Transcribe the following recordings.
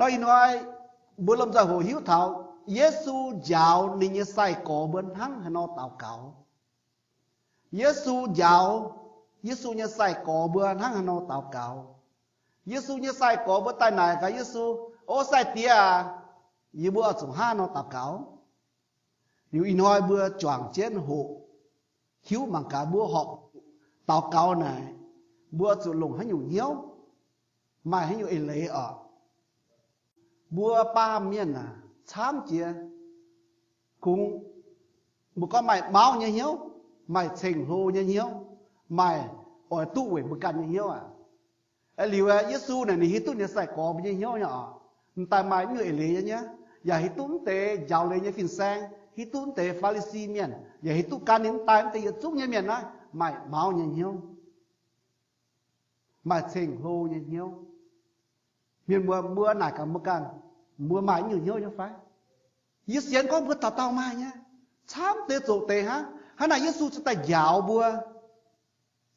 Dongh ih hnoi mbuo lomh nzoih hoqc hiuv taux Yesu njaaux ninh nyei sai-gorx mbuo hnangv haaix nor daux gaux. Yesu njaaux Yesu nyei sai-gorx mbuo hnangv haaix nor daux gaux. Yesu nyei sai-gorx mbuo daaih naaic gaax Yesu, O sai-diex aac, yie mbuo oix zuqc hnangv haaix nor daux gaux? Liuz ih hnoi mbuo juangc jienv hoqc hiuv mangc gaax mbuo horpc daux gaux naaic, mbuo zuqc longc haaix nyungc hnyouv, maaih haaix nyungc eix leiz oc. Mbuo baamh mienh aac, camv jiex kungx mbuo gorngv maaih mauv nyei hnyouv, maaih ceng-hlo nyei hnyouv, maaih oix duqv weic mbuo ganh nyei hnyouv aac. Liuz Yesu naaic ninh hiuv duqv ninh nyei sai-gorx mbuo nyei hnyouv nyei oc. M'daaih maaih nyungc eix leiz nyei, yaac hiuv duqv mv deix njaaux leiz nyei fin-saeng, hiuv duqv mv deix Faa^li^si Mienh, yaac hiuv duqv gan ninh mv daaih mv deix yietc zungv nyei mienh naaiv maaih mauv nyei hnyouv, maaih ceng-hlo nyei hnyouv. Mienh muoz, mbuo naaic gaax mbuo ganh, mbuo maaih nyungc hnyouv nyei fai? Yie sienx gorngv mbuo dauh dauh maaih nyei. Camv deix zoqc deix hnangv. Hnangv naaic Yesu cingx daaih njaaux mbuo,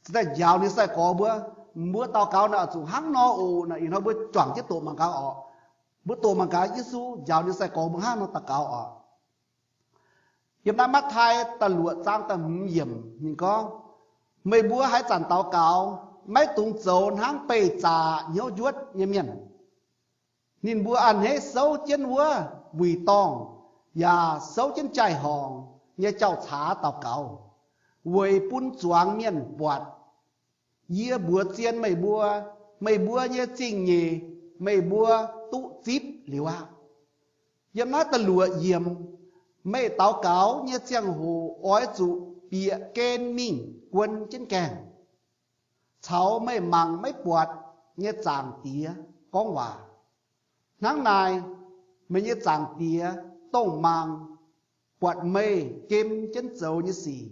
cingx daaih njaaux ninh sai-gorx mbuo, mbuo daux gaux naaic oix zuqc hnangv nor oc. Naaic ih hnoi mbuo juangc jienv doqc mangc gaax oc. Mbuo doqc mangc gaax Yesu njaaux ninh sai-gorx mbuo hnangv nor daux gaux oc. Yiem naaiv Matv^tai da'luoqc zaang da'hmz yiemc ninh gorngv, Meih mbuo haaix zanc daux gaux, maiv dungx zoux hnangv beih zaqc hnyouv njuotv nyei mienh. Ninh mbuo a'hneiv souv jienv wuov wuic dorngh yaac souv jienv jaai-horngc nyei jauv-caax daux gaux, weic bun zuangx mienh buatc. Yie mbuox zien meih mbuo, meih mbuo nyei zingh nyeic meih mbuo duqv zipv liuz aqv. Yiem naaiv da'luoqc yiemc, meih daux gaux nyei ziangh hoc oix zuqc bieqc gen mingh guon jienv gaengh, caux meih mangc maiv buatc nyei Zaangc Diex gorngv waac. Hnangv naaic, meih nyei Zaangc Diex, dongh mangc buatc meih gem jienv zoux nyei sic,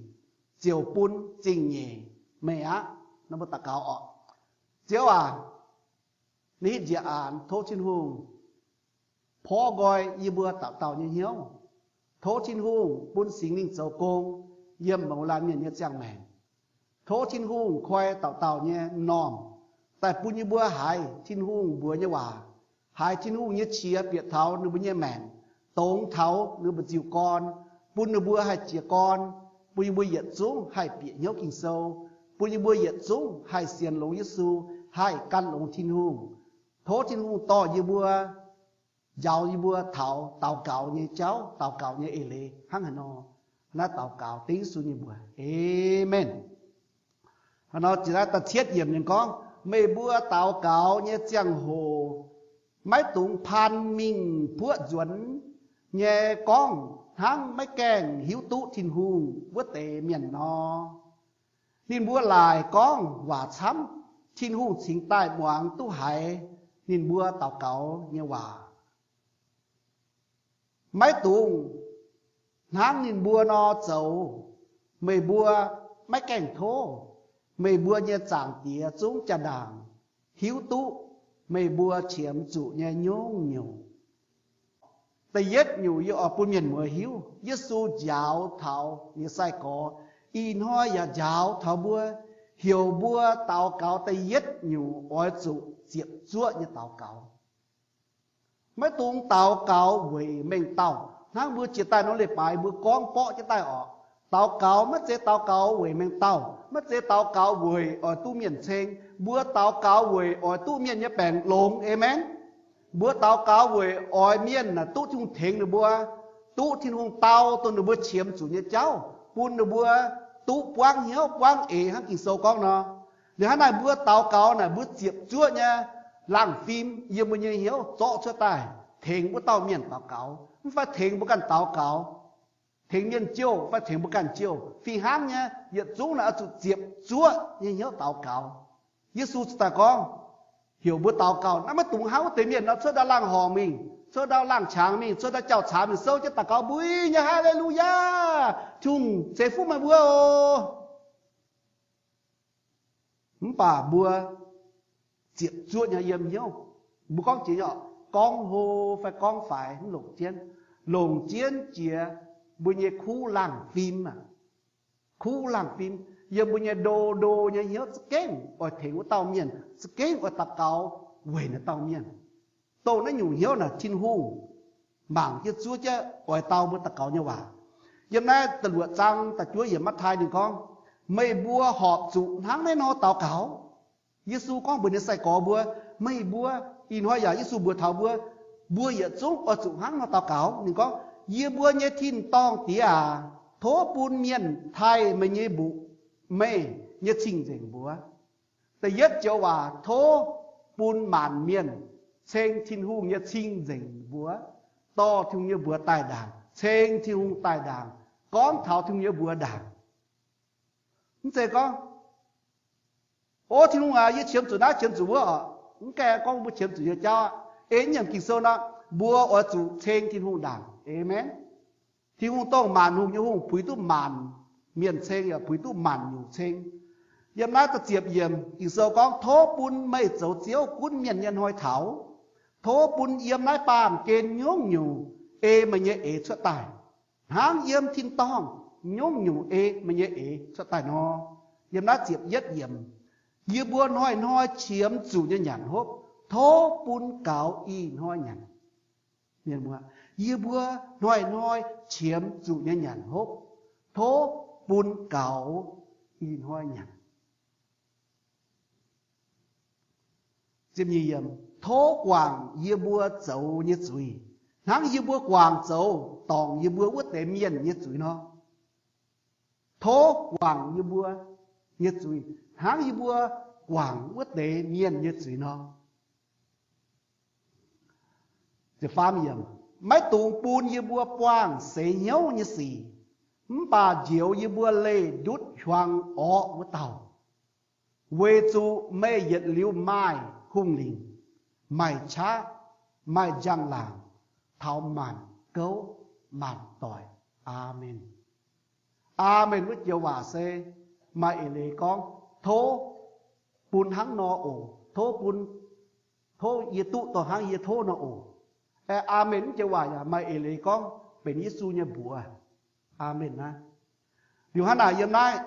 ziouc bun zingh nyeic meih aqv. Naaiv mbuo daux gaux oc. Ziouv aac, naaiv hitv njiec aanx tov Tin-Hungh porv nqoi yie mbuo dauh dauh nyei hnyouv. Tov Tin-Hungh bun Singx Lingh zoux gong yiem mouz laanh mienh nyei ziangh maengc. Tov Tin-Hungh koi dauh dauh nyei m'normh, daaih bun yie mbuo haiz Tin-Hungh mbuox nyei waac, haiz Tin-Hungh nyei qiex bieqc taux ninh mbuo nyei maengc, dongz taux ninh mbu'ziex gorn, bun ninh mbuo haih jiez gorn, bun yie mbuo yietc zungv haih bieqc hnyouv Ging-Sou, bun yie mbuo yietc zungv haih sienx longx Yesu, haih gan longx Tin-Hungh. Tov Tin-Hungh dorh yie mbuo, njaaux yie mbuo taux daux gaux nyei jauv, daux gaux nyei eix leiz hnangv haaix nor. Naaiv daux gaux dengv Yesu nyei mbuox. Aamen. Hnangv nor jiex naaiv da'cietv yiemc ninh gorngv, meih mbuo daux gaux nyei ziangh hoc maiv dungx paan mingh buoqv nzuonx nyei gorngv hnangv maiv gaengh hiuv duqv Tin-Hungh wuov deix mienh nor. Ninh mbuo laaic gorngv waac camv, Tin-Hungh cingx daaih muangx duqv haiz ninh mbuo daux gaux nyei waac. Maiv dungx hnangv ninh mbuo nor zoux. Meih mbuo maiv gaengh tov meih mbuo nyei Zaangc Diex zungv jaa-ndaangc hiuv duqv meih mbuo qiemx zuqc nyei nyungc-nyungc. Da'yietv nyungc yie oix bun mienh muoz hiuv, Yesu njaaux taux ninh nyei sai-gorx, ih hnoi yaac njaaux taux mbuo, heuc mbuo daux gaux da'yietv nyungc oix zuqc ziepc zuoqv nyei daux gaux. Maiv dungx daux gaux weic mengh dauh hnangv mbuo jiex daaih nor leiz-baaix mbuo gorngv borqv jienv daaih orqc. Daux gaux maiv zeiz daux gaux weic mengh dauh, maiv zeiz daux gaux weic oix duqv mienh ceng. Mbuo daux gaux weic oix duqv mienh nyei baengc longx. Aamen. Mbuo daux gaux weic oix mienh naaic duqv Tin-Hungh tengx ninh mbuo, duqv Tin-Hungh dau dongh ninh mbuo qiemx zuqc nyei jauv, bun ninh mbuo duqv buangv hnyouv buangv eix hnangv Ging-Sou gorngv nor. Liuz hnangv naaic mbuo daux gaux naaic mbuo ziepc zuoqv nyei laangh fim yiem mbuo nyei hnyouv zorqv cuotv daaih tengx wuov dauh mienh daux gaux, mv fai tengx mbuo ganh daux gaux, tengx mienh jouh fai tengx mbuo ganh jouh, fih hnangv nyei yietc zungv naaic oix zuqc ziepc zuoqv nyei hnyouv daux gaux. Yesu cingx daaih gorngv, heuc mbuo daux gaux naaiv maiv dungx hnangv wuov deix mienh nor cuotv ndau laangh horngc mingh, cuotv ndau laangh qangx mingh, cuotv ndau jauv-caax mingh souv jienv daux gaux, Mbuo yie nyei, Haa^le^lu^yaa, Tin-Hungh ceix fuqv meih mbuo oc. Mv baac mbuo ziepc zuoqv nyei yiem hnyouv. Mbuo gorngv jiex nyei, gorngv hlo fai gorngv faix mv longc jienv. Longc jienv jiex mbuo nyei kuv laangh fim aac. Kuv laangh fim yiem mbuo nyei ndo ndo nyei hnyouv za'gengh oix tengx wuov dauh mienh, za'gengh oix daux gaux weic naaiv dauh mienh. Dongh naaiv nyungc hnyouv naaic Tin-Hungh mangc jienv zuov jienv oix dau mbuo daux gaux nyei waac. Yiem naaiv da'luoqc zaang da'juov yiemc Matv^taai ninh gorngv, meih mbuo horpc zuqc hnangv naaiv nor daux gaux. Yesu gorngv mbuox ninh nyei sai-gorx mbuo, meih mbuo, ih hnoi yaac Yesu mbuox taux mbuo, mbuo yietc zungv oix zuqc hnangv nor daux gaux. Ninh gorngv, yie mbuo nyei tin-dorngh Diex aac, tov bun mienh taaih meih nyei mbuoqc, meih nyei cing-nzengc mbuox. Da'yietv joux waac, tov bun maanc mienh ceng Tin-Hungh nyei cing-nzengc mbuox, dorh Tin-Hungh nyei mbuox daaih ndaangc, ceng Tin-Hungh daaih ndaangc, gorngv taux Tin-Hungh nyei mbuox ndaangc. Mv zeiz gorngv, o Tin-Hungh aac, yie qiemx zuqc naaiv qiemx zuqc wuov oc. Mv gaengh gorngv mbuo qiemx zuqc nyei jauv aqv. Ei naaiv nyiemc Ging-Sou nor, mbuo oix zuqc ceng Tin-Hungh ndaangc. Aamen. Tin-Hungh dongh maanc hungh nyei Hungh, puix duqv maanc mienh ceng yaac puix duqv maanc nyungc ceng. Yiem naaiv da'ziepc yiemc Ging-Sou gorngv, tov bun meih zoux Ziouv gunv mienh nyei hnoi taux. Tov bun yiem naaiv baamh gen nyungc-nyungc ei meih nyei eix cuotv daaih, hnangv yiem tin-dorngh nyungc-nyungc ei meih nyei eix cuotv daaih nor. Yiem naaiv ziepc yietv yiemc, yie mbuo hnoi-hnoi qiemx zuqc nyei nyanc hopv, tov bun gaux ih hnoi nyanc. Mienh muoz, yie mbuo hnoi-hnoi qiemx zuqc nyei nyanc hopv, tov bun gaux ih hnoi nyanc. Tov guangc yie mbuo zoux nyei zuiz, hnangv yie mbuo guangc zoux dorngc yie mbuo wuov deix mienh nyei zuiz nor. Tov guangc yie mbuo nyei zuiz, hnangv yie mbuo guangc wuov deix mienh nyei zuiz nor. Maiv dungx bun yie mbuo buangh seix hnyouv nyei sic, mv baac njoux yie mbuo leih ndutv hiuang orqv wuov dauh. Weic zuqc meih yietc liuz maaih hungh lingc, maaih qaqv, maaih njang-laangc taux maanc gouv maanc doic. Aamen. Aamen wuov joux waac se maaih eix leiz gorngv, tov bun hnangv nor oc. Tov bun, tov yie duqv dongh hnangv yie tov nor oc. Aamen wuov joux waac yaac maaih eix leiz gorngv benx Yesu nyei mbuox. Aamen naaiv. Liuz hnangv naaic yiem naaiv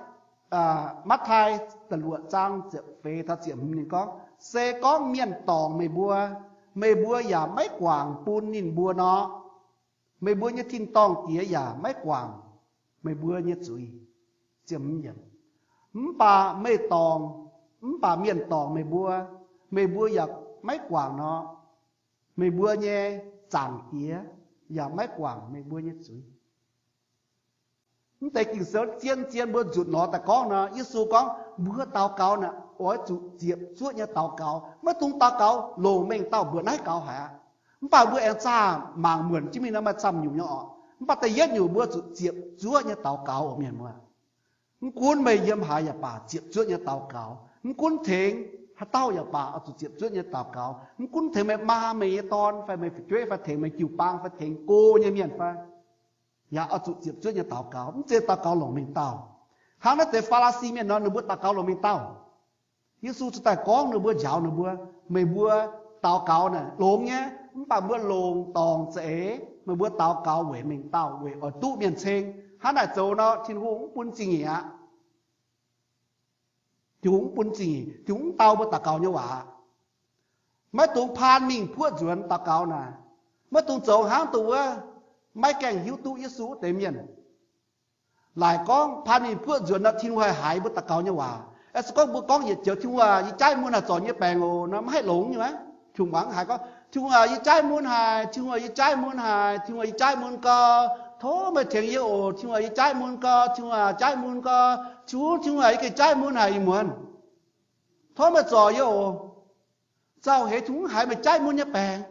Matv^taai da'luoqc zaang ziepc feix taux ziepc hmz ninh gorngv, se gorngv mienh dorngc meih mbuo, meih mbuo yaac maiv guangc bun ninh mbuo nor, meih mbuo nyei tin-dorngh Diex yaac maiv guangc meih mbuo nyei zuiz. Mv baac meih dorngc, mv baac mienh dorngc meih mbuo, meih mbuo yaac maiv guangc nor, meih mbuo nyei Zaangc Diex yaac maiv guangc meih mbuo nyei zuiz. Mv deix Ging-Sou zien-zien mbuo nzutc nor daaih gorngv nor, Yesu gorngv mbuo daux gaux naaic oix zuqc ziepc zuoqv nyei daux gaux. Maiv dungx daux gaux longc mengh dauh mbuoqc naaiv gaux haic aqv. Mv baac mbuo aengx zaah mangc muonc jienv mingh nor maaih camv nyungc nyei orqc. Mv baac da'yietv nyungc mbuo zuqc ziepc zuoqv nyei daux gaux oc mienh muoz. Mv gunv meih yiem haaix yaac baac ziepc zuoqv nyei daux gaux. Mv gunv tengx haaix dauh yaac baac oix zuqc ziepc zuoqv nyei daux gaux. Mv gunv tengx meih maa, meih nyei dorn, fai meih fu'jueiv, fai tengx meih jiu-baang, fai tengx go nyei mienh fai, yaac oix zuqc ziepc zuoqv nyei daux gaux. Mv zeiz daux gaux longc mengh dauh. Hnangv naaiv deix Faa^laa^si mienh nor, ninh mbuo daux gaux longc mengh dauh. Yesu ziouc daaih gorngv ninh mbuo, njaaux ninh mbuo, meih mbuo daux gaux naaic longx nyei, mv baac mbuo longc dorngc za'eix. Meih mbuo daux gaux weic mengh dauh, weic oix duqv mienh ceng. Hnangv naaic zoux nor, Tin-Hungh mv bun zingh nyeic aqv. Tin-Hungh mv bun zingh nyeic, Tin-Hungh mv dau mbuo daux gaux nyei waac. Maiv dungx paan mingh puoqv nzuonx daux gaux naaic. Maiv dungx zoux hnangv dongh wuov maiv gaengh hiuv duqv Yesu wuov deix mienh. Laaic gorngv paan mingh puoqv nzuonx nor, Tin-Hungh haih haiz mbuo daux gaux nyei waac. Se gorngv mbuo gorngv yietc joux, Tin-Hungh aac, yie jaaiv mun haih zorc nyei baengc oc nor, maiv haih longx nyei. Qongx muangx haiz gorngv, Tin-Hungh aac, yie jaaiv mun haic, Tin-Hungh aac, yie jaaiv mun haic, Tin-Hungh aac, yie jaaiv mun gau. Tov meih tengx yie oc, Tin-Hungh aac, yie jaaiv mun gau, Tin-Hungh aac, jaaiv mun gau. Tin-Hungh, Tin-Hungh aac, yie gengh jaaiv mun haic, ih muonz. Tov meih zorc yie oc. Zauh heix Tin-Hungh mv haiz meih jaaiv mun nyei baengc.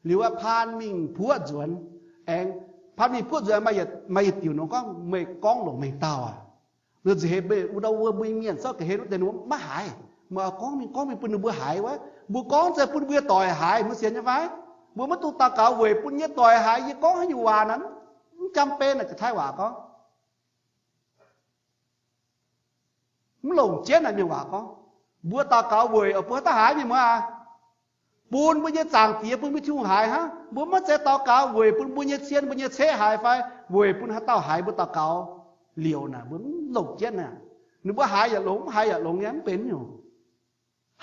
Liuz aqv, paan mingh puoqv nzuonx. Aengx paan mingh puoqv nzuonx, maaih yietc diuc nor gorngv meih gorngv longc mengh dauh aac. Nzuonx heix mbuo, wuov mbuo mienh zorqv ga'hlen wuov deix ninh mbuo maiv haiz. Meih gorngv mingh, gorngv mingh bun ninh mbuo haiz wuov. Mbuo gorngv se bun mbuo doic haiz, mbuo sienx nyei fai? Mbuo maiv dungx daux gaux weic bun yie doic haiz yie gorngv haaix nyungc waac naaic. Mv jam ben naaic, Janx-Taiv waac gorngv. Mv longc jienv naaic, mienh waac gorngv. Mbuo daux gaux weic oix bun haaix dauh haiz, mienh muoz aac? Bun mbuo nyei Zaangc Diex, bun mbuo Tin-Hungh haiz hnangv. Mbuo maiv zeiz daux gaux weic bun mbuo nyei cien, mbuo nyei ceqv haiz fai weic bun haaix dauh haiz mbuo daux gaux liouc naaic, mbuo mv longc jienv naaic. Ninh mbuo haiz yaac longx, mv haiz yaac longx nyei, mv benx nyungc.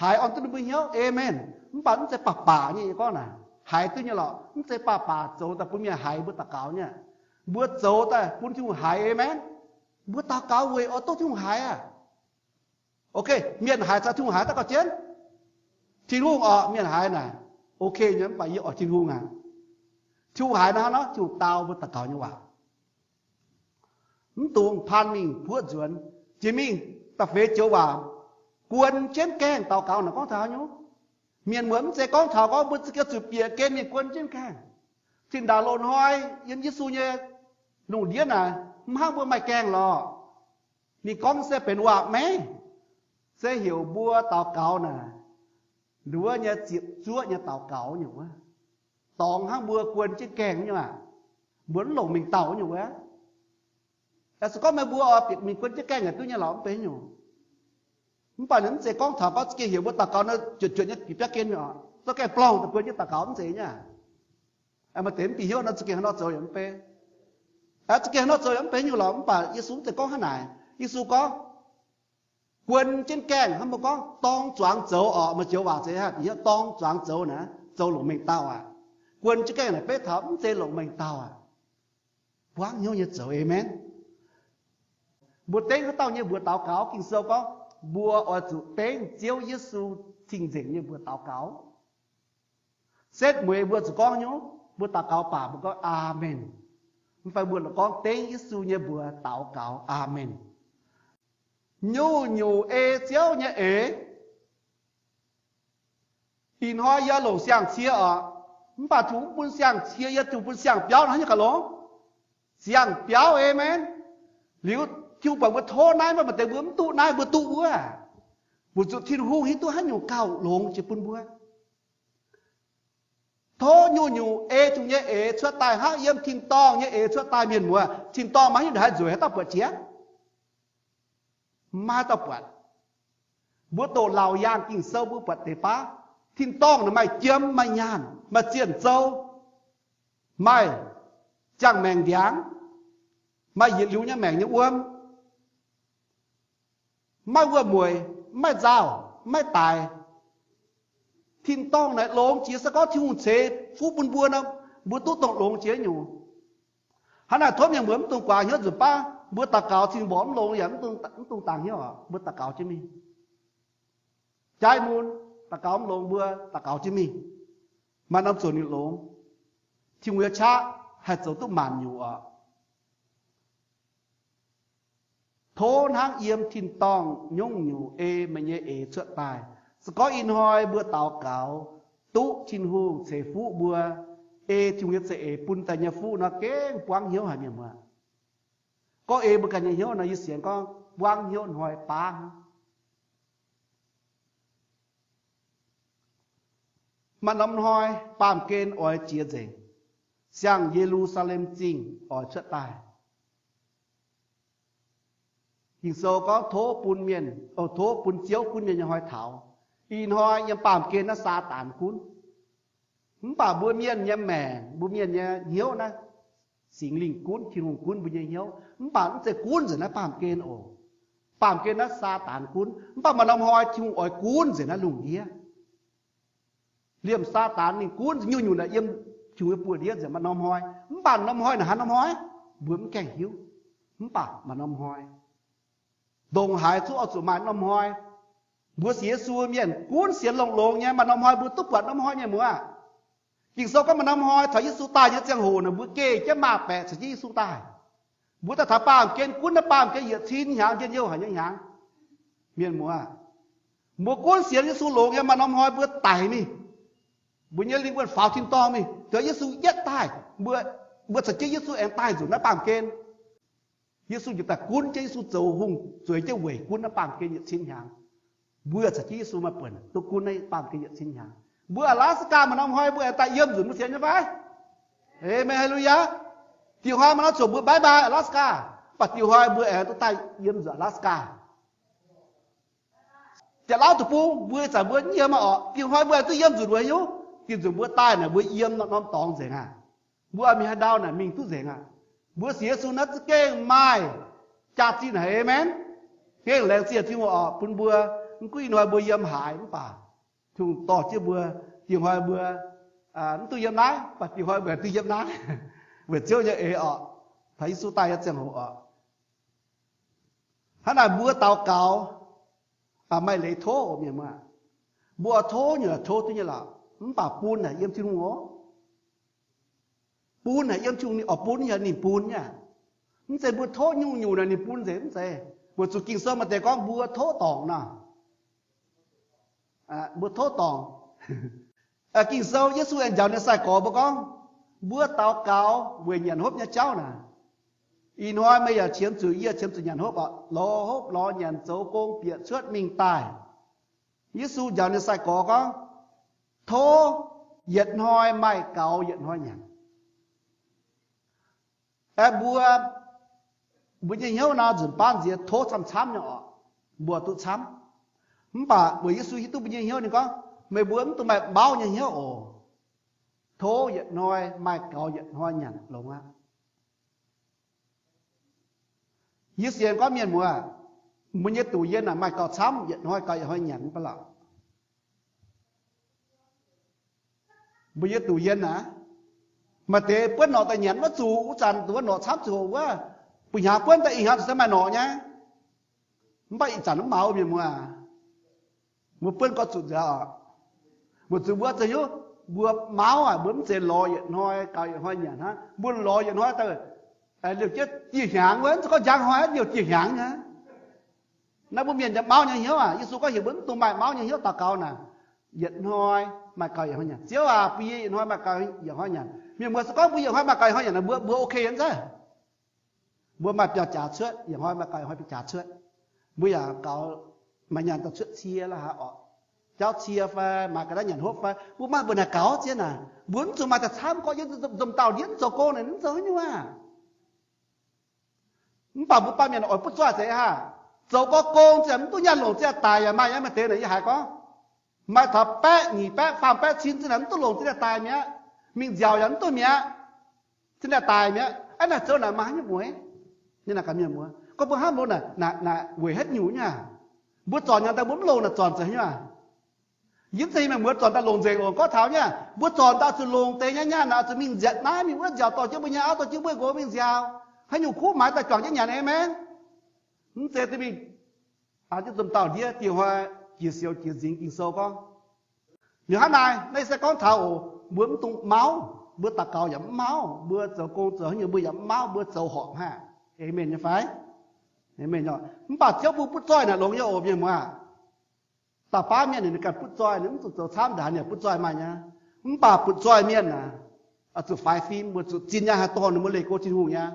Haiz orn duqv ninh mbuo hnyouv. Aamen. Mv baac mv zeiz baac baac nyei, yie gorngv naaic, haiz duqv nyei lorqc. Mv zeiz baac baac zoux daaih bun mienh haiz mbuo daux gaux nyei. Mbuo zoux daaih bun Tin-Hungh haiz, aamen. Mbuo daux gaux weic oix duqv Tin-Hungh haiz aqv. Ok, mienh haiz caux Tin-Hungh haiz daaih gauh jienv. Tin-Hungh orqc, mienh haiz naaic, ok nyei, mv baac yie oix Tin-Hungh aqv. Tin-Hungh haiz naaiv hnangv nor, Tin-Hungh dau mbuo daux gaux nyei waac. Mv dungx paan mingh puoqv nzuonx. Jiex mingh da'feix joux waac, guon jienv gaengh daux gaux naaic gorngv taux haaix nyungc? Mienh muoz, mv zeiz gorngv taux gorngv mbuo za'gengh zuqc bieqc gen mingh guon jienv gaengh. Zinh ndaangc loz-hnoi yiem Yesu nyei lungh ndiev naaic, mv hnangv mbuo maaih gaengh lorqc. Ninh gorngv se benx waac-meiv, se heuc mbuo daux gaux naaic, nduov nyei ziepc zuoqv nyei daux gaux nyei wuov. Dorngx hnangv mbuo guon jienv gaengh nyei aqv. Mbuo mv longc mengh dauh nyei wuov. Se gorngv meih mbuo oix bieqc mingh guon jienv gaengh yaac duqv nyei lorqc, mv benx nyungc. Mv baac ninh mv zeiz gorngv taux gorngv za'gengh heuc mbuo daux gaux nor, juotc juotc nyei bieqc biauv gen mingh oc, zorqv gaengh blouh daaih guon jienv daux gaux, mv zeiz nyei aqv. Maaih deix mv bieqc hnyouv nor, za'gengh haaix nor zoux yaac mv bei. Za'gengh haaix nor zoux yaac mv benx nyungc lorqc. Mv baac Yesu mv zeiz gorngv hnangv naaic. Yesu gorngv, guon jienv gaengh, hnangv mbuo gorngv dorng zuangx zoux orqc. Maaih joux waac zeiz hnangv, bieqc hnyouv dorng zuangx zoux naaic, zoux longc mengh dauh aqv. Guon jienv gaengh naaic beiv taux mv zeiz longc mengh dauh aqv. Buangv hnyouv nyei zoux, aamen. Mbuo dengv haaix dauh nyei mbuox daux gaux? Ging-Sou gorngv mbuo oix zuqc dengv Ziouv Yesu cing-nzengc nyei mbuox daux gaux. Setv mueiz mbuo zuqc gorngv nyungc, mbuo daux gaux baac mbuo gorngv, Aamen. Mv fai mbuo lorqc gorngv, Dengv Yesu nyei mbuox daux gaux. Aamen. Nyungc-nyungc ei Ziouv nyei eix. Ih hnoi yie longc siang-cie oc, mv baac Tin-Hungh mv bun siang-cie, yie Tin-Hungh bun siang-biauv, hnangv nyei ga'longx. Siang-biauv, aamen. Liuz Tin-Hungh buatc mbuo tov naaiv, mv baac maaih deix mbuo mv duqv naaiv, mbuo duqv wuov. Weic zuqc Tin-Hungh hiuv duqv haaix nyungc gauh longx jiex bun mbuo. Tov nyungc-nyungc ei Tin-Hungh nyei eix cuotv daaih hnangv yiem tin-dorngh nyei eix cuotv daaih, mienh muoz. Tin-dorngh maaih haaix nyungc haih nzueic haaix dauh buatc jiex? Maiv dauh buatc. Mbuo doqc Laauc Yaangh Ging-Sou mbuo buatc deix baav, tin-dorngh naaic maaih jiem, maaih nyaanh, maaih zienh zou, maaih ziangh maengc ndiangx, maaih yietc liuz nyei maengc nyei wuom, maiv wuom-mueic, maiv nzauh, maiv daic. Tin-dorngh naaic longx jiex, se gorngv Tin-Hungh ceix fuqv bun mbuo nor, mbuo duqv dongh longx jiex nyungc. Hnangv naaic tov mienh muoz mv dungx guaax hnyouv nzunc baav mbuo daux gaux Tin-Borqc mv longx yaac mv dungx dangx hnyouv oc, mbuo daux gaux jienv mingh. Jaiv mun, daux gaux mv longx mbuo daux gaux jienv mingh. Maaih norm ziouc ninh longx. Tin-Hungh nyei qaqv haih zoux duqv maanc nyungc oc. Tov hnangv yiem tin-dorngh nyungc-nyungc ei meih nyei eix cuotv daaih. Se gorngv ih hnoi mbuo daux gaux duqv Tin-Hungh ceix fuqv mbuo, ei Tin-Hungh nyei za'eix bun daaih nyei fuqv nor, gengh buangv hnyouv haic, mienh muoz. Gorngv ei mbuo ganh nyei hnyouv nor, yie sienx gorngv buangv hnyouv hnoi baav. Maaih norm hnoi baamh gen oix jiex nzengc, siang Ye^lu^saa^lem Zingh oix cuotv daaih. Ging-Sou gorngv tov bun mienh, o, tov bun Ziouv gunv mienh nyei hnoi taux. Ih hnoi yiem baamh gen naaiv Saadaan gunv. Mv baac mbuo mienh nyei maengc, mbuo mienh nyei hnyouv naaiv, Singx Lingh gunv, Tin-Hungh gunv mbuo nyei hnyouv. Mv baac mv zeiz gunv nzengc naaiv baamh gen oc. Baamh gen naaiv Saadaan gunv, mv baac maaih norm hnoi Tin-Hungh oix gunv nzengc naaiv lungh ndiev. Liemh Saadaan ninh gunv nyungc-nyungc naaic yiem Tin-Hungh nyei buoz-ndiev nzengc maaih norm hnoi. Mv baac norm hnoi naaic haaix norm hnoi, mbuo mv gaengh hiuv. Mv baac maaih norm hnoi. Ndongc haaix zungv oix zuqc maaih norm hnoi. Mbuo sienx Yesu mienh gunv sienx longx-longx nyei, maaih norm hnoi mbuo duqv buatc norm hnoi, mienh muoz. Ging-Sou gorngv maaih norm hnoi caux Yesu daaih nyei ziangh hoc naaic, mbuo geh jienv maah-baeqc caux jienv Yesu daaih. Mbuo daaih taux baamh gen gunv naaiv baamh gen yietc cin hnyangx, njien-youh haic nyei hnyangx. Mienh muoz, mbuo gunv sienx Yesu longx nyei, maaih norm hnoi mbuo daic mingh. Mbuo nyei lingh wuonh faaux tin-dorngh mingh, taux Yesu yietv daaih, mbuo, mbuo caux jienv Yesu aengx daaih nzunc naaiv baamh gen. Yesu njiec daaih gunv jienv, Yesu zoux hungh zueiz jienv weic gunv naaiv baamh gen yietc cin hnyangx. Mbuo caux jienv Yesu maaih buonc duqv gunv naaiv baamh gen yietc cin hnyangx. Mbuo Alaska maaih norm hnoi mbuo aengx daaih yiem nzunc mbuo sienx nyei fai? Aamen, haa^le-lu-yaac. Diuh hnoi maaih norm ziouc mbuo bye bye Alaska, mv baac diuh hnoi mbuo aengx duqv daaih yiem nzunc Alaska. Janx-Lauv deic-bung mbuo ih zanc mbuo yiem aqv orqc, diuh hnoi mbuo aengx duqv yiem nzunc wuov nyungc. Diuh nzunc mbuo daaih naaic mbuo yiem norm dorngx nzengc aqv. Mbuo mingh haaix ndau naaic mingh duqv nzengc aqv. Mbuo sienx Yesu naaiv za'gengh maaih jaax-zinh haic, aamen. Gengh laengz zingh Tin-Hungh orqc bun mbuo, mv gunv ih hnoi mbuo yiem haaix mv baac Tin-Hungh dorh jienv mbuo, dingc hnoi mbuo mv duqv yiem naaiv, mv baac dingc hnoi mbuo duqv yiem naaiv, weic Ziouv nyei eix orqc, taux Yesu daaih nyei ziangh hoc orqc. Hnangv naaic mbuo daux gaux maaih leiz tov oc, mienh muoz. Mbuo oix tov nyungc tov duqv nyei lorqc, mv baac bun naaic yiem Tin-Hungh oc. Bun naaic yiem Tin-Hungh, ninh oix bun nyei, ninh bun nyei aqv. Mv zeiz mbuo tov nyungc-nyungc naaic ninh bun nzengc, mv zeiz. Weic zuqc Ging-Sou maaih deix gorngv mbuo tov dorngc nor, mbuo tov dorngc. Ging-Sou Yesu aengx njaaux ninh nyei sai-gorx mbuo gorngv, mbuo daux gaux weic nyanc hopv nyei jauv naaic, ih hnoi meih yaac qiemx zuqc, yie qiemx zuqc nyanc hopv oc. Lorz hopv lorz nyanc, zoux gong, bieqc cuotv mingh daaih. Yesu njaaux ninh nyei sai-gorx gorngv, tov yietc hnoi maaih gaux yietc hnoi nyanc. Aeqv, mbuo, mbuo nyei hnyouv nor nzunc baav nziex tov camv-camv nyei orqc, mbuo duqv camv. Mv baac weic Yesu hiuv duqv mbuo nyei hnyouv, ninh gorngv, meih mbuo mv dungx maaih mauv nyei hnyouv oc. Tov yietc hnoi maaih gaux yietc hnoi nyanc longx aqv. Yie sienx gorngv mienh muoz, mbuo nyei duqv yiem naaic maaih gaux camv, yietc hnoi gaux yietc hnoi nyanc mv baac lorqc. Mbuo nyei duqv yiem naaic, maaih deix buonv norqc daaih nyanc maiv zuqc, wuov zanc wuov norqc camv ziangh hoc wuov, buo hnyangx buonv daaih ih hnyangx zuqc se maaih norqc nyei. Mv baac ih zanc mv maaih, mienh muoz. Mbuo buonv gorngv zuqc nzengc oc. Weic zuqc mbuo zoux hnyouv, mbuo mauv aac, mbuo mv zeiz lorz yietc hnoi gaux yietc hnoi nyanc hnangv. Mbuo lorz yietc hnoi daaih liouh jienv dieh hnyangx wuov, mv zeiz gorngv njang hnoi liouh dieh hnyangx nyei. Naaiv mbuo mienh nyei mauv nyei hnyouv aac, Yesu gorngv heuc mbuo mv dungx maaih mauv nyei hnyouv daux gaux naaic, yietc hnoi maaih gaux yietc hnoi nyanc. Ziouv aac, bun yie yietc hnoi maaih gaux yietc hnoi nyanc. Mienh muoz, se gorngv mbuo yietc hnoi maaih gaux yietc hnoi nyanc, mbuo, mbuo ok nyei mv zeiz? Mbuo maaih biauv-jaax cuotv, yietc hnoi maaih gaux yietc hnoi biauv-jaax cuotv. Mbuo yaac gaux, maaih nyanc daaih cuotv cie la'haaix orqc, jauv cie fai maaih ga'naaiv nyanc hopv fai, mbuo maaih mbuo naaic gaux ziex naaic, mbuo mv zuqc maaih daaih camv gorqv yiem nzomc dauh ndiev mv zoux gong naaic, mv zoux haaix nyungc aac. Mv baac mbuo baamh mienh oix butv zoih zeiz haah? Zoux gorx gong ziouc mv duqv nyaanh longc ziex daic yaac maaih nyei. Maaih deix naaic yie haiz gorngv, maaih taux baeqv nyic baeqv faam baeqv cin ziex naaic mv duqv longc ziex daaih mi'aqv, mingh nziaauc yaac mv duqv mi'aqv, ziex daaih daic mi'aqv. Aav, naaic zoux naaic maaih haaix nyungc mueiz? Ninh naaic gaax mienh muoz, gorngv mbuo hnamv loz naaic, naaic weic haaix nyungc nyei aac? Mbuo zornc nyanc daaih mbuo mv longc naaic zornc zoux haaix nyungc aac? Yie mv zeiz mienh muoz zornc daaih longc nzengc oc. Gorngv taux nyei, mbuo zornc daaih zuqc longc deix nyei nyaanh naaic, zuqc mingh nziaauc naaiv, mingh wuov nziaauc dorh jienv mbuo nyei auv, dorh jienv mbuo nyei nqox mingh nziaauc. Haaix nyungc kuv maaiz daaih juangc jienv nyanc amen? Mv zeiz duqv mingh, aa, jienv nzomc dauh ndiev dieh hnoi jiex sioux jiex nzingx. Ging-Sou gorngv, liuz hnangv naaiv, naaiv se gorngv taux oc, mbuo mv dungx mauv, mbuo daux gaux yaac mv mauv, mbuo zoux gong zoux haaix nyungc mbuo yaac mv mauv, mbuo zoux horpc haah? Amen nyei fai? Amen. Mv baac Ziouv bun butv zoih naaic longx nyei oc, mienh muoz. Da'faanh mienh ninh ganh butv zoih, ninh mv zuqc zoux camv ndaangc, ninh butv zoih maaih nyei. Mv baac butv zoih mienh aah, zuqc faix fim, mbuo zuqc zinh nyei haih dorh ninh mbuo leih go Tin-Hungh nyei.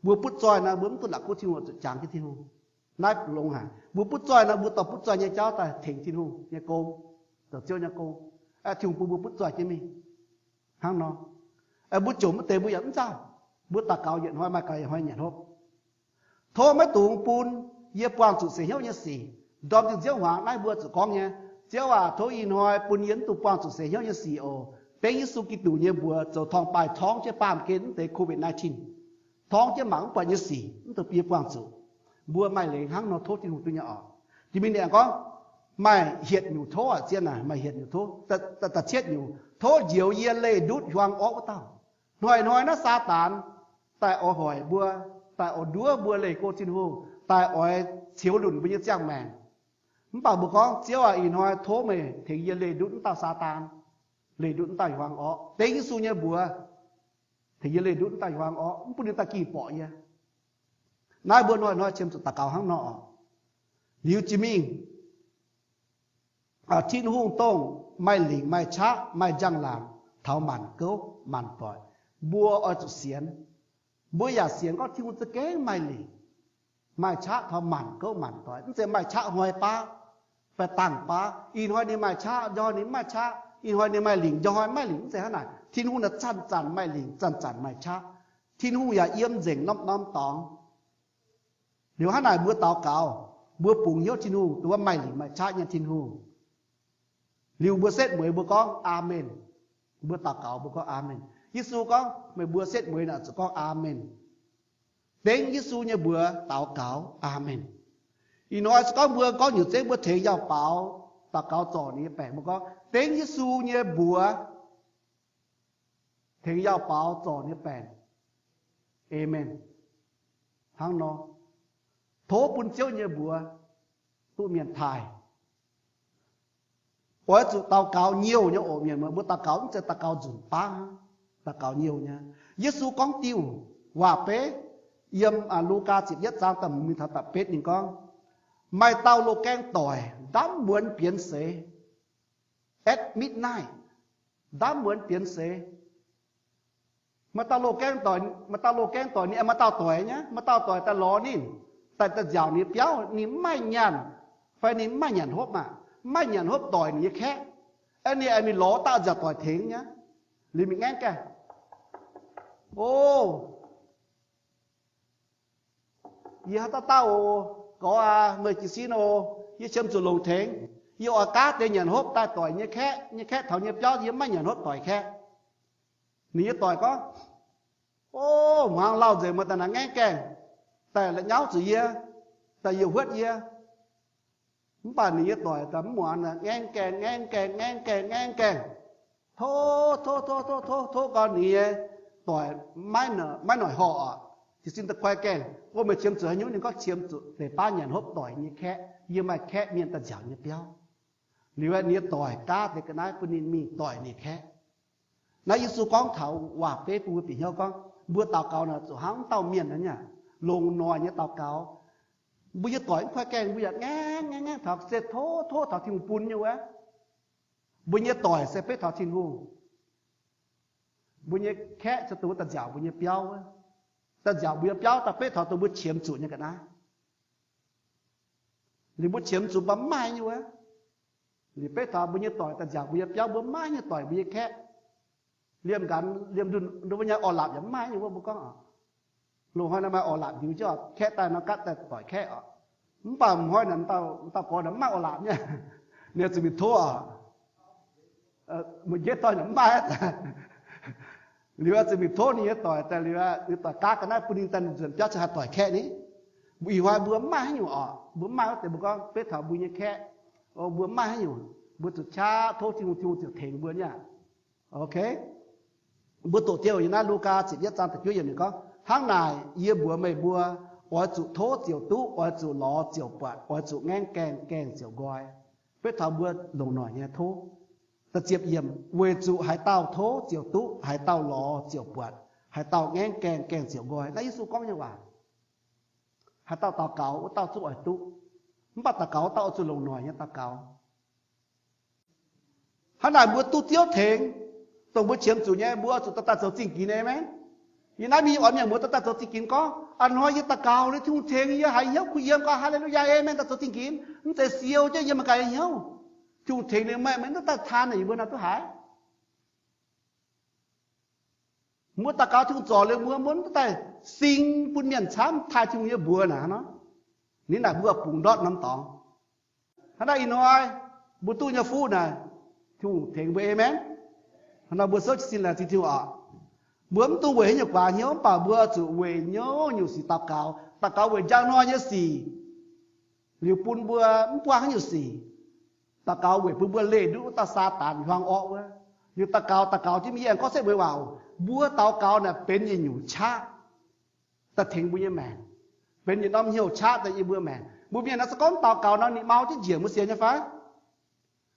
Mbuo butv zoih naaic, mbuo mv duqv la'kuqv Tin-Hungh, zuqc jangx jienv Tin-Hungh. Naaiv longx haic. Mbuo butv zoih naaic, mbuo dorh butv zoih nyei jauv daaih tengx Tin-Hungh nyei gong, zoux Ziouv nyei gong. Aeqv, Tin-Hungh bun mbuo butv zoih jienv mingh hnangv nor. Aeqv, mbuo jomc mv deix mbuo yaac mv nzauh. Mbuo daux gaux yietc hnoi maaih gaux yietc hnoi nyanc hopv. Tov maiv dungx bun yie buangh zuqc seix hnyouv nyei sic. Ndorm zinh nziouv hmuangx naaiv mbuo zuqc gorngv nyei, Ziouv aac, tov ih hnoi bun yie mv dungx buangh zuqc seix hnyouv nyei sic oc. Bengv Yesu Giduc nyei mbuox zoux torngv-baaih torngv jienv baamh gen mv deix COVID nineteen, torngv jienv mangc mv buatc nyei sic mv dungx bun yie buangh zuqc. Mbuo maaih leiz hnangv nor tov Tin-Hungh duqv nyei oc. Jiex mingh ninh aengx gorngv, maaih hietc nyungc tov aac, zien naaic maaih hietc nyungc tov, da'cietv nyungc, tov njoux yie leih ndutv hiuang orqv wuov dauh. Hnoi-hnoi naaiv Saadaan daaih oix hoic mbuo, daaih oix nduov mbuo leih go Tin-Hungh, daaih oix ceux lunc mbuo nyei ziangh maengc. Mv baac mbuo gorngv, Ziouv aac, ih hnoi tov meih tengx yie leih ndutv wuov dauh Saadaan, leih ndutv wuov dauh hiuang orqv. Dengv Yesu nyei mbuox tengx yie leih ndutv wuov dauh hiuang orqv, mv bun ninh daaih gingh borqc yie. Naaiv mbuo hnoi-hnoi qiemx zuqc daux gaux hnangv nor oc. Liuz jiex mingh, Tin-Hungh dongh maaih lingc maaih qaqv maaih njang-laangc taux maanc gouv maanc doic. Mbuo oix zuqc sienx. Mbuo yaac sienx gorngv Tin-Hungh za'gengh maaih lingc maaih qaqv taux maanc gouv maanc doic. Mv zeiz maaih qaqv hnoi baav fai dangh baav. Ih hnoi ninh maaih qaqv, njorqc hnoi ninh mv maaih qaqv. Ih hnoi ninh maaih lingc, njorqc hnoi mv maaih lingc, mv zeiz hnangv naaic. Tin-Hungh naaic zanc-zanc maaih lingc, zanc-zanc maaih qaqv. Tin-Hungh yaac yiem nzengc norm-norm dorngx. Liuz hnangv naaic mbuo daux gaux, mbuo bungx hnyouv Tin-Hungh, dongh wuov maaih lingc maaih qaqv nyei Tin-Hungh. Liuz mbuo setv mueiz mbuo gorngv, Aamen. Mbuo daux gaux mbuo gorngv, Aamen. Yesu gorngv, meih mbuo setv mueiz naaic zuqc gorngv, Aamen. Dengv Yesu nyei mbuox daux gaux, Aamen. Ih hnoi se gorngv mbuo gorngv nyungc zeiv mbuo tengx yauh baaux, Daux gaux zorc ninh nyei baengc. Mbuo gorngv dengv Yesu nyei mbuox tengx yauh baaux zorc ninh nyei baengc. Aamen. Hnangv nor, tov bun Ziouv nyei mbuox duqv mienh taaih. Oix zuqc daux gaux nyouh nyei oc mienh muoz. Mbuo daux gaux mv zeiz daux gaux nzunc baav hnangv, daux gaux nyouh nyei. Yesu gorngv diuh waac-beiv yiem Lugaa ziepc yietv zaang da'hmz mingh taux da'betv ninh gorngv, maaih dauh loz-gaeng doic ndamv muonz bienx seix, at midnight, ndamv muonz bienx seix. Maaih dauh loz-gaeng doic, maaih dauh loz-gaeng doic, ninh aengx maaih dauh doic nyei. Maaih dauh doic daaih lorz ninh, daaih daaih nziaauc ninh nyei biauv, ninh mv maaih nyaanh, fai ninh mv maaih nyanc hopv maah, mv maaih nyanc hopv doic ninh nyei kaeqv. Aeqv, ninh aengx mingh lorz dauh nziaauc doic tengx nyei. Liuz mingh ngaengv gaengh, O, yie haaix dauh dauh oc, gorx aac, meih jiez sin oc, yie qiemx zuqc longc tengx. Yie oix gaav deix nyanc hopv daaih doic nyei kaeqv. Nyei kaeqv taux nyei biauv, yie mv maaih nyanc hopv doic kaeqv. Ninh nyei doic gorngv, O, hmuangx lauh nzengc, meih daaih naaic ngaengv gaengh, daaih la'nyauv zuqc yie, daaih yie huotv yie. Mv baac ninh nyei doic daaih mv muangx, ngaengv gaengh, ngaengv gaengh, ngaengv gaengh, ngaengv gaengh, tov, tov, tov, tov, tov, tov gau ninh nyei doic maiv noic horh oc. Jiez sin da'guaih gaengh, O, meih qiemx zuqc haaix nyungc? Ninh gorngv, Qiemx zuqc deix baav nyanc hopv doic nyei kaeqv. Yie maaih kaeqv mienh daaih nziaauc nyei biauv. Liuz aeqv, ninh nyei doic gaav deix ga'naaiv bun ninh mingh doic ninh kaeqv. Naaiv Yesu gorngv taux waac-beiv bun mbuo bieqc hnyouv gorngv, mbuo daux gaux naaic zuqc hnangv wuov dauh mienh naaiv nyei, longc noic nyei daux gaux. Mbuo nyei doic mv kuaaiv gaengh, mbuo yaac ngaengv ngaengv ngaengv taux se tov tov taux Tin-Hungh bun nyei wuov. Mbuo nyei doic se beiv taux Tin-Hungh. Mbuo nyei kaeqv se dongh wuov daaih nziaauc mbuo nyei biauv wuov. Daaih nziaauc mbuo nyei biauv daaih beiv taux dongh mbuo qiemx zuqc nyei ga'naaiv. Liuz mbuo qiemx zuqc mv baac mv maaih nyei wuov. Liuz beiv taux mbuo nyei doic daaih nziaauc mbuo nyei biauv, mbuo mv maaih nyei doic mbuo nyei kaeqv. Liemh nqanx liemh ndunh nduov nyei orv-lapc yaac mv maaih nyei wuov mbuo gorngv oc. Loz-hnoi naaiv maaih orv-lapc ndiux jienv oc, kaeqv daaih nor gaatv daaih doic kaeqv oc. Mv baac m'hnoi naaic dauh gorx naaic mv maaih orv-lapc nyei, ninh zuqc mingh tov oc. Mbuo njiec doic naaic mv maaih. Liuz zuqc mingh tov ninh nyei doic daaih liuz, ninh doic gaav ga'naaiv bun ninh daaih nzuonx biauv ziouc haih doic kaeqv ni. Mbuo ih hnoi mbuo mv maaih haaix nyungc oc, mbuo mv maaih wuov deix mbuo gorngv beiv taux mbuo nyei kaeqv, mbuo mv maaih haaix nyungc, mbuo zuqc qaqv tov Tin-Hungh, Tin-Hungh ziouc tengx mbuo nyei. Ok. Mbuo doqc diuh yiem naaiv Lugaa ziepc yietv zaang da'juov yiemc ninh gorngv, Hnangv naaic yie mbuox meih mbuo, oix zuqc tov ziouc duqv, oix zuqc lorz ziouc buatc, oix zuqc ngaengv gaengh, gaengh ziouc nqoi. Beiv taux mbuo longc noic nyei tov. Da'ziepc yiemc, Weic zuqc haaix dauh tov ziouc duqv, haaix dauh lorz ziouc buatc, haaix dauh ngaengv gaengh, gaengh ziouc nqoi. Naaiv Yesu gorngv nyei waac. Haaix dauh daux gaux, wuov dauh zungv oix duqv. Mv baac daux gaux wuov dauh oix zuqc longc noic nyei daux gaux. Hnangv naaic mbuo duqv Ziouv tengx, dongh mbuo qiemx zuqc nyei, mbuo oix zuqc dorh daaih zoux zingh ginx, aamen. Yie naaiv mingh oix mienh muoz dorh daaih zoux zingh ginx gorngv, A'hnoi yie daux gaux liuz Tin-Hungh tengx yie haiz hnyouv kuh yiem gau, Haa^le^lu^yaa, aamen, daaih zoux zingh ginx. Mv zeiz siou jienv yiem gaax nyei hnyouv. Tin-Hungh tengx liuz meih mv duqv daaih taan naaic yie mbuo naaiv duqv haiz. Mbuo daux gaux Tin-Hungh zorc liuz mbuo, mbuo mv duqv daaih sing bun mienh camv, taaih Tin-Hungh nyei mbuox naaic nor. Ninh naaic mbuo bungx ndortv norm dorngx. Hnangv naaiv ih hnoi mbuo duqv nyei fuqv naaic, Tin-Hungh tengx mbuo, aamen. Hnangv nor mbuo souv jiez sin laengz zingh Tin-Hungh oc. Mbuo mv dungx weic haaix nyungc guaax hnyouv, mv baac mbuo zuqc weic hnyouv nyungc sic daux gaux. Daux gaux weic njang hnoi nyei sic, liuz bun mbuo mv buangh haaix nyungc sic. Daux gaux weic bun mbuo leih ndutv wuov dauh Saadaan hiuang orqv wuov. Liuz daux gaux, daux gaux jienv mingh, yie aengx gorngv setv mueiz waac oc, mbuo daux gaux naaic benx yietc nyungc qaqv daaih tengx mbuo nyei maengc, benx yietc norm hnyouv qaqv daaih yiem mbuo maengc. Mbuo mienh naaiv se gorngv daux gaux nor ninh mau jienv njiec mbuo sienx nyei fai?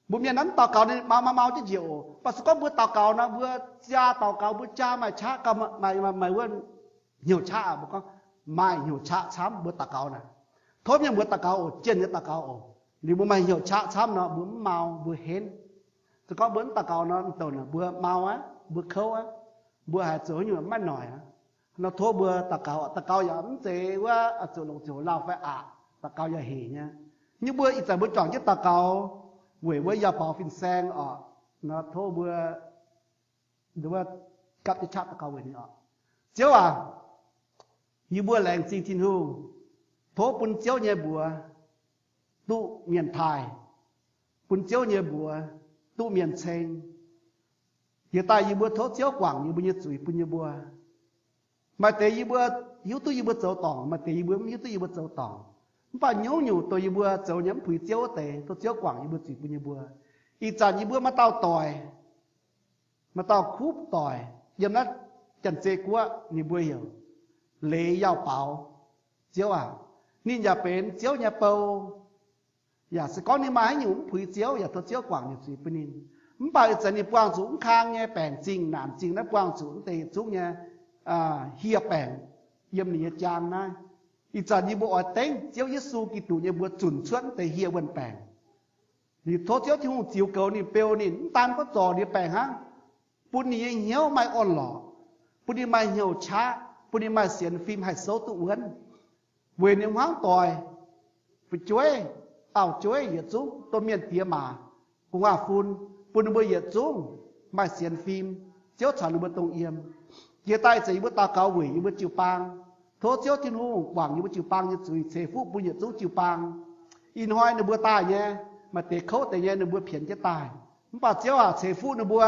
Mbuo mienh naaiv mv daux gaux ninh mau mau mau jienv njiec oc. Mv baac se gorngv mbuo daux gaux nor, mbuo jaa daux gaux, mbuo jaa maaih qaqv gauh maaih, maaih wuov hnyouv qaqv aqv. Mbuo gorngv maaih hnyouv qaqv camv mbuo daux gaux naaic. Tov mienh muoz daux gaux oc, jienh nyei daux gaux oc. Liuz mbuo maaih hnyouv qaqv camv nor, mbuo mv mau, mbuo henv. Se gorngv mbuo mv daux gaux nor, mv douc naaic mbuo mau aqv, mbuo kouv aqv, mbuo haiz zoux haaix nyungc maiv noic aqv. Nor tov mbuo daux gaux, daux gaux yaac mv zeiz wuov zuqc longc ziouc lauh fai aqc, daux gaux yaac hec nyei. Nyei mbuo ih zanc mbuo juangc jienv daux gaux weic wuov yauh baaux fin-saeng oc. Nor tov mbuo gapv jienv qaqv daux gaux weic ninh oc. Ziouv aac, yie mbuo laengz zingh Tin-Hungh. Tov bun Ziouv nyei mbuox duqv mienh taaih, bun Ziouv nyei mbuox duqv mienh ceng. Jiex daaih yie mbuo tov Ziouv guangc yie mbuo nyei zuiz bun yie mbuo. Maaih deix yie mbuo hiuv duqv yie mbuo zoux dorngc, maaih deix yie mbuo mv hiuv duqv yie mbuo zoux dorngc. Mv baac nyungc-nyungc dongh yie mbuo zoux nyei mv puix Ziouv wuov deix, tov Ziouv guangc yie mbuo zuiz bun yie mbuo. Ih zanc yie mbuo maaih dauh doic, maaih dauh kuv doic yiem naaiv Janx-Zei Guoqv, ninh mbuo heuc Leiz Yauh Baaux. Ziouv aac, ninh yaac benx Ziouv nyei bou. Yaac se gorngv ninh maaih haaix nyungc mv puix Ziouv yaac tov Ziouv guangc nyei zuiz bun ninh. Mv baac ih zanc ninh buangh zuqc mv kang nyei baengc zingh naanc zingh naaiv, buangh zuqc mv deix yietc zungv nyei hieh baengc yiem ninh nyei jaang naaiv. Ih zanc yie mbuo oix dengv Ziouv Yesu Giduc nyei mbuox zunc cuotv mv deix hieh wuonh baengc. Liuz tov Ziouv Tin-Hungh ziux goux ninh, beu ninh, mv daan gorngv zorc ninh nyei baengc hnangv, bun ninh nyei hnyouv maaih orn-lorqc, bun ninh maaih hnyouv qaqv, bun ninh maaih sienx fim haih souv duqv wuonv. Weic ninh hmuangv doic, fu'jueiv, auv-jueiv yietc zungv, domh mienh diex maac, gu'nguaaz-fun, bun ninh mbuo yietc zungv maaih sienx fim, Ziouv caux ninh mbuo dongh yiem. Jiex daaih ih zanc yie mbuo daux gaux weic yie mbuo jiu-baang. Tov Ziouv Tin-Hungh guangc yie mbuo jiu-baang nyei zuiz, ceix fuqv bun yietc zungv jiu-baang. Ih hnoi ninh mbuo daaih nyei, maaih deix kouv deix nyei, ninh mbuo pienx jienv daaih. Mv baac Ziouv aac, ceix fuqv ninh mbuo,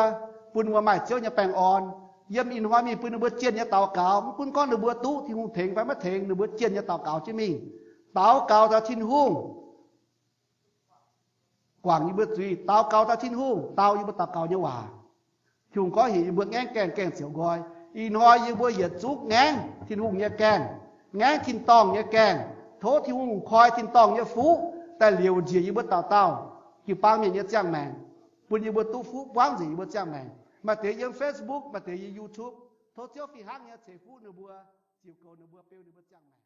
bun ninh mbuo maaih Ziouv nyei baengh orn. Yiem ih hnoi mingh bun ninh mbuo jienh nyei daux gaux, mv gunv gorngv ninh mbuo duqv Tin-Hungh tengx fai maiv tengx, ninh mbuo jienh nyei daux gaux jienv mingh. Daux gaux taux Tin-Hungh guangc yie mbuo zuiz. Daux gaux taux Tin-Hungh dau yie mbuo daux gaux nyei waac. Tin-Hungh gorngv heuc yie mbuo ngaengv gaengh, gaengh ziouc nqoi. Ih hnoi yie mbuo yietc zungv ngaengv Tin-Hungh nyei gaengh, ngaengv tin-dorngh nyei gaengh. Tov Tin-Hungh koi tin-dorngh nyei fuqv daaih liouc njiec yie mbuo dauh dauh jiu-baang mienh nyei ziangh maengc, bun yie mbuo duqv fuqv buangv nzengc yie mbuo ziangh maengc. Maaih deix yiem Facebook, maaih deix yiem YouTube. Tov Ziouv fih hnangv nyei ceix fuqv ninh mbuo, ziux goux ninh mbuo, beu ninh mbuo ziangh maengc.